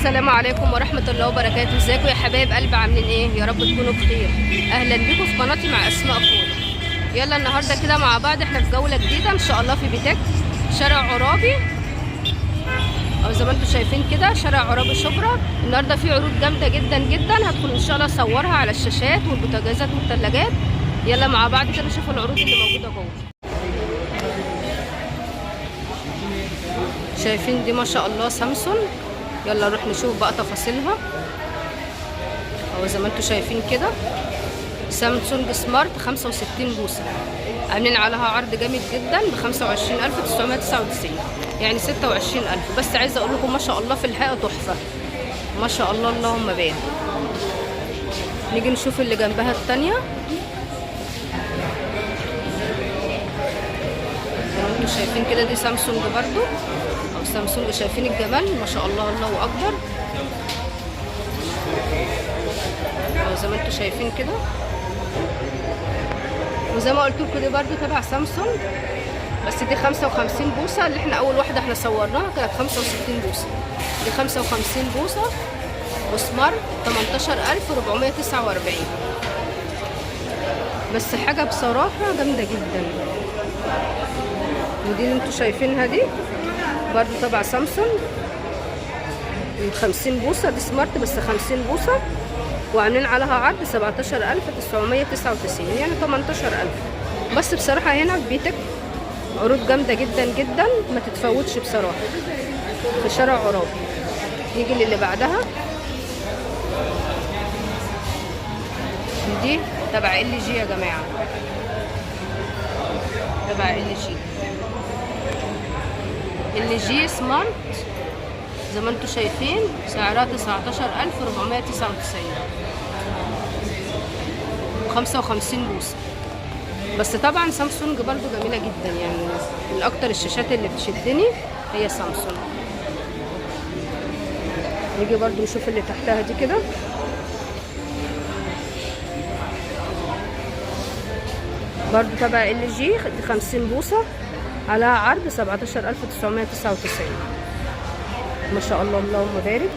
السلام عليكم ورحمة الله وبركاته. ازيكم يا حبايب قلب، عاملين ايه؟ يا رب تكونوا بخير. اهلا بيكم في قناتي مع اسماء فول. يلا النهارده كده مع بعض احنا في جولة جديدة ان شاء الله في بيتك شارع عرابي، او زي ما انتم شايفين كده شارع عرابي شبرا. النهارده في عروض جامدة جدا جدا، هدخل ان شاء الله اصورها على الشاشات والبوتاجازات والثلاجات. يلا مع بعض كده نشوف العروض اللي موجودة جوه. شايفين دي ما شاء الله سامسونج، يلا نروح نشوف بقى تفاصيلها. اهو زي ما انتم شايفين كده سامسونج سمارت 65 بوصة، عاملين عليها عرض جامد جدا ب 25999، يعني 26000. بس عايزه اقول لكم ما شاء الله في الحقيقة تحفة، ما شاء الله اللهم بارك. نيجي نشوف اللي جنبها الثانية. زي ما انتم شايفين كده دي سامسونج برضو، او سامسونج. شايفين الجمال ما شاء الله الله اكبر. زي ما انتم شايفين كده، وزي ما قلت لكم دي برضو تبع سامسونج، بس دي 55 بوصه. اللي احنا اول واحدة احنا صورناها كانت 65 بوصه، دي 55 بوصه وسمارت 18449. بس حاجة بصراحة جامدة جدا. ودي اللي انتم شايفينها دي برضو تبع سامسونج 50 بوصه، دي سمارت بس 50 بوصه، وعاملين عليها عرض 17999، يعني 18000. بس بصراحة هنا في بيتك عروض جامدة جدا جدا ما تتفوتش بصراحة، في شارع عرابي. نيجي للي بعدها، دي تبع ال جي يا جماعة، تبع ال جي، ال جي سمارت زي ما انتم شايفين سعرها 19499، 55 بوصة. بس طبعا سامسونج برضو جميلة جدا، يعني من اكتر الشاشات اللي بتشدني هي سامسونج. نيجي برضو نشوف اللي تحتها دي كده، برضو تبع ال جي 50 بوصة، على عرض 17999، ما شاء الله اللهم بارك.